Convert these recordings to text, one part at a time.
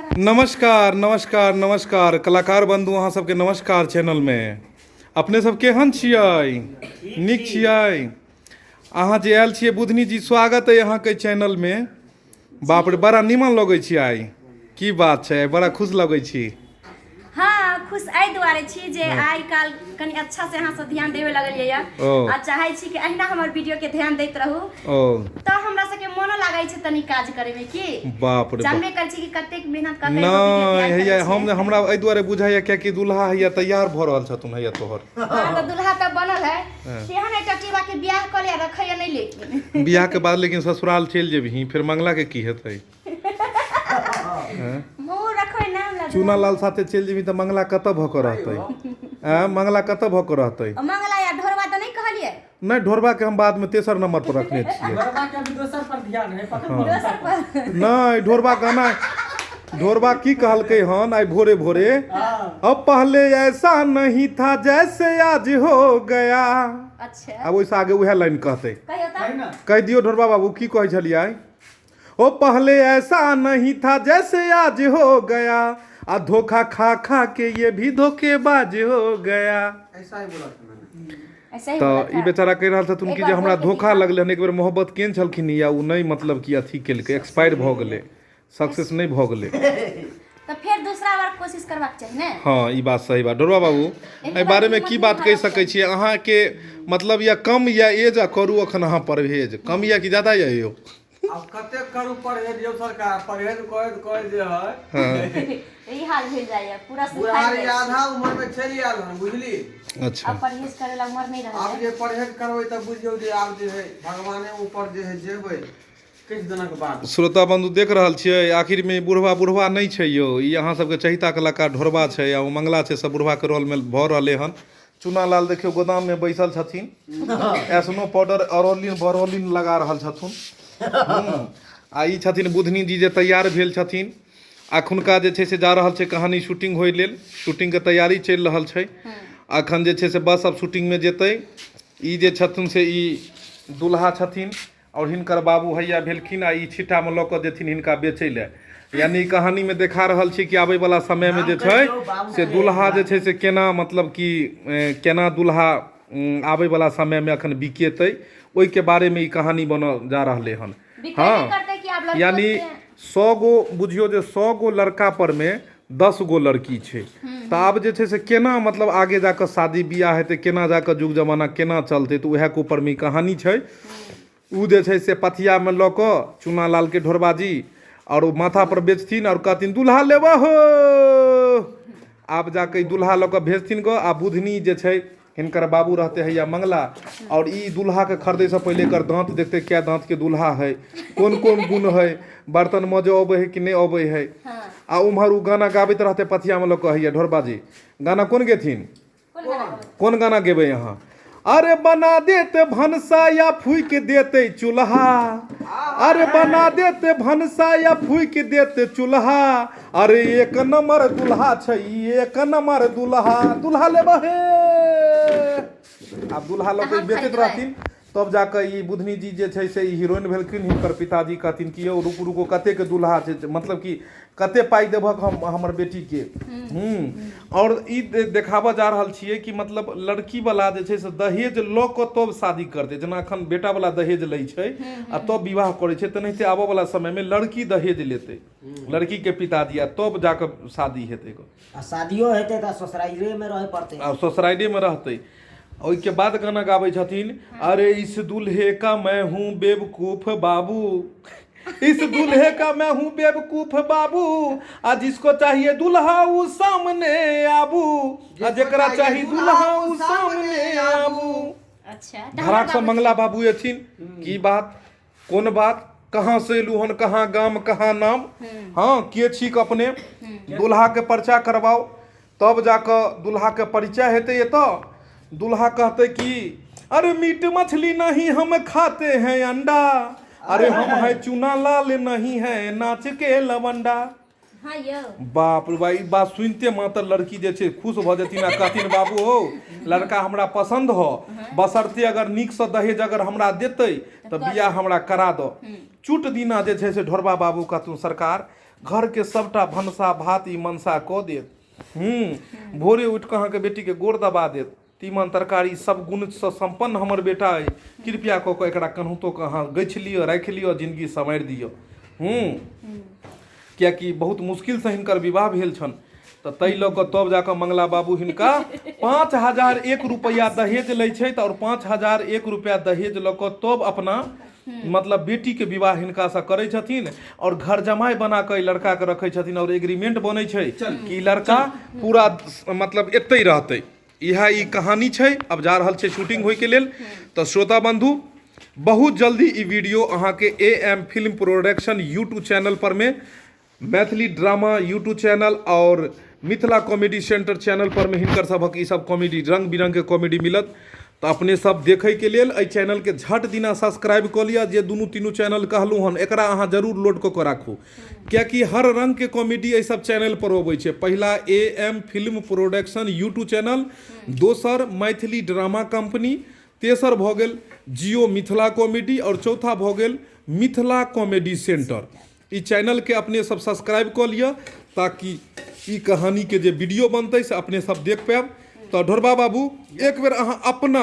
खराब। नमस्कार नमस्कार नमस्कार कलाकार बंधु, अहाँ सबके नमस्कार। चैनल में अपने सब केहन छियै? नीक छियै? अहाँ जे आयल छियै बुधनी जी, स्वागत है अहाँके चैनल में। बाप रे, बड़ा नीमन लगै छी आइ, की बात छै? बड़ा खुश लगै छी। हाँ, खुश एहि दुआरे छी जे आइ काल्हि कनि अच्छा से अहाँ सब ध्यान देबे लगलियै या आ चाहै छी कि अहिना हमर वीडियो के ध्यान दैत रहू। तऽ हमरा सबके मोनो लागै छै तनी काज करे में की। बाप रे। जानबे करै छी कि कतेक मेहनत कऽ के नहि हैया, हम हमरा एहि दुआरे बुझाइया कियाकि दुल्हा हैया तैयार भऽ रहल छथुन हैया तोहर। हाँ, तऽ दुल्हा तऽ बनल है, सेहन एकटा टीबा के बियाह कऽ लिया रखैया नहि, लेकिन बियाह के बाद लेकिन ससुराल चलि जेबही, फेर मंगला के की हेतै? मुँह रखबै नाम लग चूना लाल साथे चलि जेबही तऽ मंगला कतऽ भऽ कऽ रहतै? आँय, मंगला कतऽ भऽ कऽ रहतै? मंगला या ढोरबा तऽ नहि कहलियै? नहि, ढोरबा के हम बाद मे तेसर नंबर पर रखने छियै। ढोरबा के अभी दोसर पर ध्यान है, पकड़। दोसर पर नहि, ढोरबा गाना, ढोरबा की कहलकै हन आइ भोरे भोरे? अब पहले ऐसा नहीं था जैसे आज हो गया। आब ओहिसँ आगे उएह लाइन कहतै। कहियो तऽ। ना। कहि दियौ ढोरबा बाबू, की कहै छलियै? ओ पहले ऐसा नहीं था जैसे आज हो गया, आ धोखा खा खा के ये भी धोखेबाज हो गया। ऐसा ही बोला था मैंने। ऐसा ही तऽ बोला ई था। बेचारा कहि रहल छथुन एक कि जे बार हमरा बोल के धोखा दिखा। लगलै हन, एक बेर मोहब्बत केने छलखिन या ओ नहि, मतलब कि अथी केलकै, एक्सपायर भऽ गेलै, सक्सेस नहि भऽ गेलै। तऽ फेर दूसरा बार कोशिश करबाक चाही ने। हँ, ई बात सही बात। ढोरबा बाबू, एहि बारेमे की बात कहि सकै छियै अहाँके? मतलब या कम या एज आ करू अखन अहाँ परहेज, कम या कि ज्यादा या यौ? आब कतेक करू परहेज यौ सरकार? परहेज करैत करैत जे है ई हाल भेल जाइए पूरा सुखायल बुढ़ारी जाइ छै। आधा उम्र में चलि आयल हन, बुझली? अच्छा। आब परहेज करे ला उमर नहीं रहल आब है। जे परहेज करबै तऽ बुझियौ जे आब जे है भगवाने ऊपर जे है जेबै किछु दिनक बाद। श्रोता बंधु, देख रहल छियै, आखिरमे बुढ़वा बुढ़वा नहि छै यौ, ई अहाँ सबके चहिता कलाकार ढोरबा छै आ ओ मंगला छै, सब बुढ़वाके रोलमे भऽ रहलै हन। चूना लाल देखियौ गोदाममे बैसल छथिन, एसनो पाउडर अरोलिन बरोलिन लगा रहल छथुन। आ ई छथिन बुधनी जी जे तैयार भेल छथिन। अखुनका जे छै से जा रहल छै कहानी शूटिंग होइ लेल, शूटिंगके तैयारी चलि रहल छै। अखन जे छै से बस आब शूटिंगमे जेतै। ई जे छथुन से ई दुल्हा छथिन आओर हिनकर बाबू हैया भेलखिन, आ ई छिट्टामे लऽ कऽ जेथिन हिनका बेचै लए। यानी कहानीमे देखा रहल छै कि आबैवला समयमे जे छै से दुल्हा जे छै से केना, मतलब कि केना दुल्हा आबैवला समयमे अखन बिकेतै, ओहिके बारेमे ई कहानी बनल जा रहलै हन। बिकेबे करतै कि आब लड़कियो यानी के 100 गो बुझियौ जे 100 गो लड़का परमे 10 गो लड़की छै, तऽ आब जे छै से केना, मतलब आगे जाकऽ शादी बियाह हेतै, केना जाकऽ युग जमाना केना चलतै, तऽ उएहके ऊपरमे ई कहानी छै। ओ जे छै से पथियामे लऽ कऽ चूना लालके ढोरबाजी आओर ओ माथापर बेचथिन आओर कहथिन, दुल्हा लेबऽ हो। आब जाकऽ ई दुल्हा लऽ कऽ भेजथिन गऽ, आ बुधनी जे छै हिनकर बाबू रहते है या मंगला, आओर ई दुल्हाके खरीदैसँ पहिले एकर दाँत देखतै, कै दाँतके दुल्हा है, कोन कोन गुण है, बर्तन मजऽ अबै है कि नहि अबै है। आ उम्हर ओ गाना गाबैत रहतै पथियामे लऽ कऽ हैया ढोरबाजी। गाना कोन गेथिन? कोन गाना गाबै? कोन गाना गेबै अहाँ? अरे बना देते भनसा या फूकि देते चूल्हा, अरे बना देते भनसा या फूकि देते चूल्हा, अरे एक नंबर दुल्हा छै ई, एक नंबर दुल्हा, दुल्हा लेबऽ हे। आब दुल्हा लऽ कऽ ई हम बेचैत खरीदबै। रहथिन, तब जाकऽ ई बुधनी जी जे छै से ई हीरोइन भेलखिन। हिनकर पिताजी कहथिन कि यौ रुकू रुकू, कतेक दुल्हा छै, मतलब कि कते पाइ देबहक हम हमर बेटीके? आओर ई देखाबऽ जा रहल छियै कि मतलब लड़की वाला जे छै से दहेज लऽ कऽ तब शादी करतै। जेना अखन बेटा वाला दहेज लै छै आ तब विवाह करै छै, तेनाहिते आबऽ वाला समयमे लड़की दहेज लेतै, लड़की के पिताजी, आ तब जाकऽ शादी हेतै। आ शादियो हेतै तऽ ससुराइरे मे रहै पड़तै। आ ससुराइरे रहतै। ओहिके बाद गाना गाबै छथिन, अरे इस दूल्हे का मैं हूँ बेवकूफ बाबू, इस दूल्हे का मैं हूँ बेवकूफ बाबू, आ जिसको चाहिए दूल्हा उ सामने आबू, आ जेकरा चाही दूल्हा उ सामने आबू। अच्छा। धड़ाक से मंगला बाबू एथिन, की बात, कोन बात, कहाँ से एलू हन, कहाँ गाम, कहाँ नाम? हाँ, के छी अपने? दूल्हा के परिचय करवाओ। तब जाकऽ दूल्हा के परिचय हेतै एतऽ। दूल्हा कहतै कि अरे मीट मछली नहीं, हम खाते हैं अंडा, अरे हम है चूना लाल, नहीं है नाच के लवंडा। हाँ यौ। बाप रे बा, ई बात सुनिते मात्र लड़की जे छै खुश भऽ जेथिन आ कहथिन, बाबू हो, लड़का हमरा पसन्द हो, बशर्ते अगर नीकसँ दहेज अगर हमरा देतै तऽ बियाह हमरा करा दऽ। चुट दिना जे छै से ढोरबा बाबू कहथुन, सरकार घरके सभटा भनसा भात ई मनसा कऽ देत। हूँ, भोरे उठि कऽ अहाँके बेटीके गोर दबा देत। तीमन तरकारी सब गुणसँ सम्पन्न हमर बेटा अइ, कृपया कऽ कऽ एकरा केनाहितो कऽ अहाँ गछि लिअ, राखि लिअ, जिनगी सम्हारि दिअ। हूँ, किएकि बहुत मुश्किलसँ हिनकर विवाह भेल छनि। तऽ ताहि लऽ कऽ तब जाकऽ मंगला बाबू हिनका 5001 रुपैआ दहेज लै छथि आओर 5001 रुपैआ दहेज लऽ कऽ तब अपना मतलब बेटीके विवाह हिनकासँ करै छथिन आओर घर जमाइ बना कऽ एहि लड़काके रखै छथिन आओर एग्रीमेंट बनै छै कि ई लड़का पूरा मतलब एतहि रहतै। इएह ई कहानी छै। अब जा रहल छै शूटिंग होइके लेल। तऽ श्रोता बंधु, बहुत जल्दी ई वीडियो अहाँके A M film production YouTube channel पर में, मैथिली ड्रामा यूट्यूब चैनल आओर मिथिला कॉमेडी सेंटर चैनल पर में हिनकर सभक ई सब कॉमेडी, रंग बिरंग के कॉमेडी मिलत। तऽ अपने सब देखैके लेल एहि चैनलके झट दिना सब्सक्राइब कऽ लिअ। जे दुनू तीनू चैनल कहलहुँ हन, एकरा अहाँ जरूर लोड कऽ कऽ राखू, कियाकि हर रंगके कॉमेडी एहि सब चैनल पर अबै छै। पहिला A M film production YouTube channel, दोसर मैथिली ड्रामा कम्पनी, तेसर भऽ गेल जियो मिथिला कॉमेडी आओर चौथा भऽ गेल मिथिला कॉमेडी सेंटर। ई चैनलके अपने सब सब्सक्राइब कऽ लिअ ताकि ई कहानीके जे वीडियो बनतै से अपने सब देख पायब। तऽ ढोरबा बाबू, एक बेर अहाँ अपना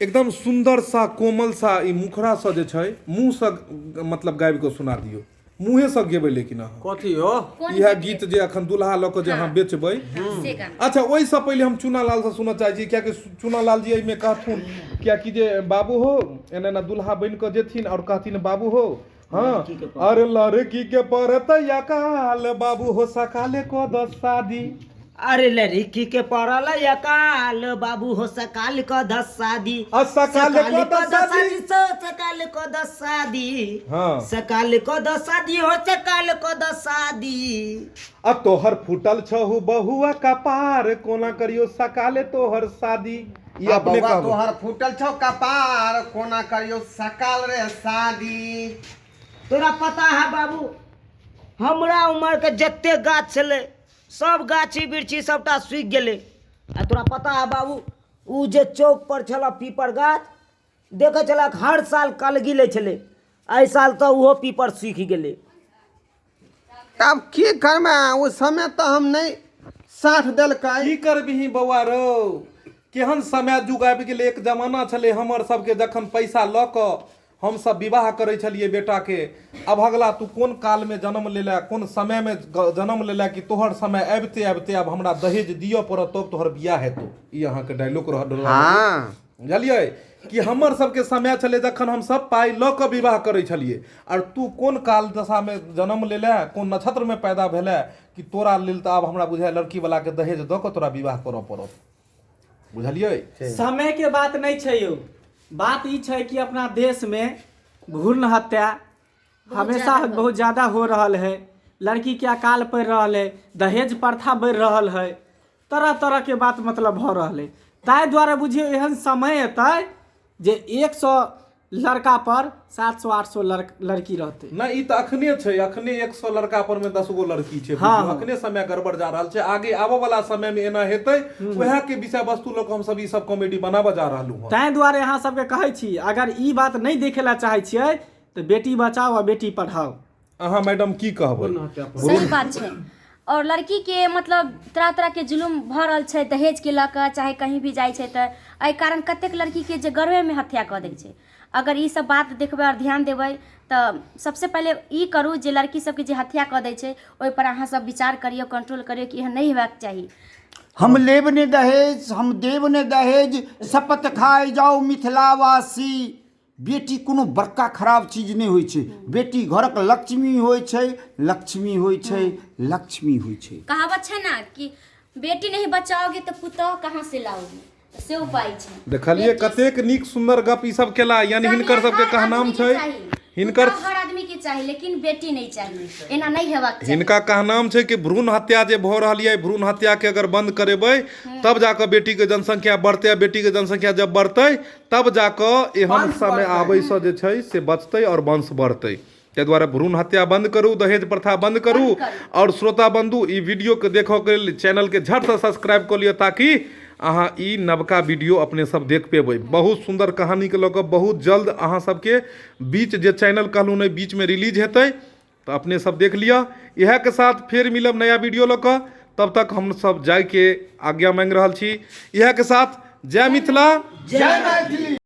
एकदम सुन्दर सा कोमल सा ई मुखड़ासँ जे छै मुँहसँ मतलब गाबि कऽ सुना दियौ। मुँहेसँ गेबै लेकिन अहाँ। कथी हो? कोन इएह गीत? गीत जे अखन दुल्हा लऽ कऽ जे अहाँ बेचबै। से गाना। अच्छा, ओहिसँ पहिले हम चूना लालसँ सुनऽ चाहै छी, कियाकि चूना लाल जी एहिमे कहथुन, कियाकि जे बाबू हो एना एना दुल्हा बनि कऽ जेथिन आओर कहथिन बाबू हो, हाँ, अरे लड़की के पड़त अकाल बाबू हो सकाले कऽ दस शादी। अरे लड़की के पड़ल अकाल बाबू हो सकाल क दस शादी। आ सकाल क दस शादी। सकाल क दस शादी। हाँ। सकाल क दस शादी हो सकाल क दस शादी। आ तोहर फूटल छहु बहुआ कपार कोना करियो सकाले तोहर शादी। ई आ अपने बौआ कहबै। तोहर फूटल छौ कपार कोना करियो सकाल रे शादी। तोरा पता है बाबू, हमरा उमर के जते गाछ छलै सब गाछी बिरछी सबटा सूखि गेलै। आ तोरा पता है बाबू, उ जे चौक पर छल पीपर गाछ, देखै छलक हर साल कलगी लै छलै, एहि साल तऽ ओहो पीपर सूखि गेलै। तब की करबै, ओ समय तऽ हम नहि साथ देलकै। की करबिही बौआ रौ, केहन समय जुग आबि गेलै। एक जमाना छलै हमर सबके जखन पैसा लऽ कऽ हमसब विवाह करै छलियै बेटाके। अभगला तू कोन कालमे जन्म लेले, कोन समयमे जन्म लेले कि तोहर समय आबिते आबिते आब हमरा दहेज दिअ पड़त तब तोहर बियाह हेतौ। ई अहाँके डायलॉग रहत डोलवा। हाँ। बुझलियै कि हमर सबके समय छलै जखन हमसब पाइ लऽ कऽ विवाह करै छलियै, आओर तू कोन काल दशामे जन्म लेले, कोन नक्षत्रमे पैदा भेले कि तोरा लेल तऽ आब हमरा बुझाइ लड़कीवलाके दहेज दऽ कऽ तोरा विवाह करऽ पड़त। बुझलियै? समय के बात नहि छै यौ, बात ई छै कि अपना देश में भ्रूण हत्या हमेशा बहुत ज्यादा हो रहल है, लड़की के अकाल पड़ि रहल है, दहेज प्रथा बढ़ि रहल है, तरह तरह के बात मतलब भऽ रहल है। ताहि दुआरे बुझियौ एहन समय एतै जे 100 लड़का पर 700 800 लड़की रहतै। नहि, ई तऽ अखने छै, अखने 100 लड़का पर में 10 गो लड़की छै। हाँ, बुझियौ, हाँ। अखने समय गड़बड़ जा रहल छै, आगे आबऽ वाला समय में एना हेतै, वएह के विषय वस्तु लऽ कऽ हमसब ई सब कॉमेडी बनाबऽ जा रहलहुँ हँ। ताहि दुआरे अहाँ सबके कहै छी, अगर ई बात नहि देखै लए चाहै छियै तऽ बेटी बचाओ आ बेटी पढ़ाओ। अहाँ मैडम की कहबै? सही बात छै। और लड़की के मतलब तरह तरह के जुलुम भऽ रहल छै दहेज के लऽ कऽ, चाहे कहीं भी जाइ छै, तऽ एहि कारण कतेक लड़की के जे गर्भे में हत्या कऽ दै छै। अगर ई सब बात देखबै आओर ध्यान देबै तऽ सबसे पहिले ई करू जे लड़की सबके जे हत्या कऽ दै छै ओहि पर अहाँ सब विचार करियौ, कंट्रोल करियौ कि एहन नहि हेबाक चाही। हम लेब ने दहेज, हम देब ने दहेज, शपथ खाय जाउ मिथिलावासी। बेटी कोनो बड़का खराब चीज नहि होइ छै, बेटी घरक लक्ष्मी होइ छै, लक्ष्मी होइ छै, लक्ष्मी होइ छै। कहावत छै ना कि बेटी नहीं बचाओगे तो पुतोह कहाँ से लाओगे, तऽ से उपाय छै। देखलियै कतेक नीक सुन्दर गप ई सब केला, यानी हिनकर सबके हर कहनाम आदमी के छै चाही। हिनकर पुतोह हर आदमी के चाही, लेकिन बेटी नहीं चाही, एना नहीं हेबाक चाही। हिनका कहनाम छै कि भ्रूण हत्या जे भऽ रहल यऽ, भ्रूण हत्या के अगर बंद करेबै तब जाकऽ बेटी के जनसंख्या बढ़तै, आ बेटी के जनसंख्या जब बढ़तै तब जाकऽ एहन वंश समय बढ़तै। आबैसँ जे छै से बचतै आओर वंश बढ़तै। ताहि दुआरे भ्रूण हत्या बंद करू, दहेज प्रथा बंद करू। बंद करू। आओर श्रोता बंधु, ई वीडियोके देखऽके लेल चैनलके झटसँ सब्सक्राइब कऽ लिअ ताकि अहाँ ई नवका वीडियो अपने सब देख पेबै। बहुत सुन्दर कहानीके लऽ कऽ बहुत जल्द अहाँ सबके बीच जे चैनल कहलहुँ ने बीचमे रिलीज हेतै। तऽ अपने सब देख लिअ। इएहके साथ फेर मिलब नया वीडियो लऽ कऽ, तब तक हमसब जाइके आज्ञा मांगि रहल छी। इएहके साथ जय मिथिला, जय मैथिली।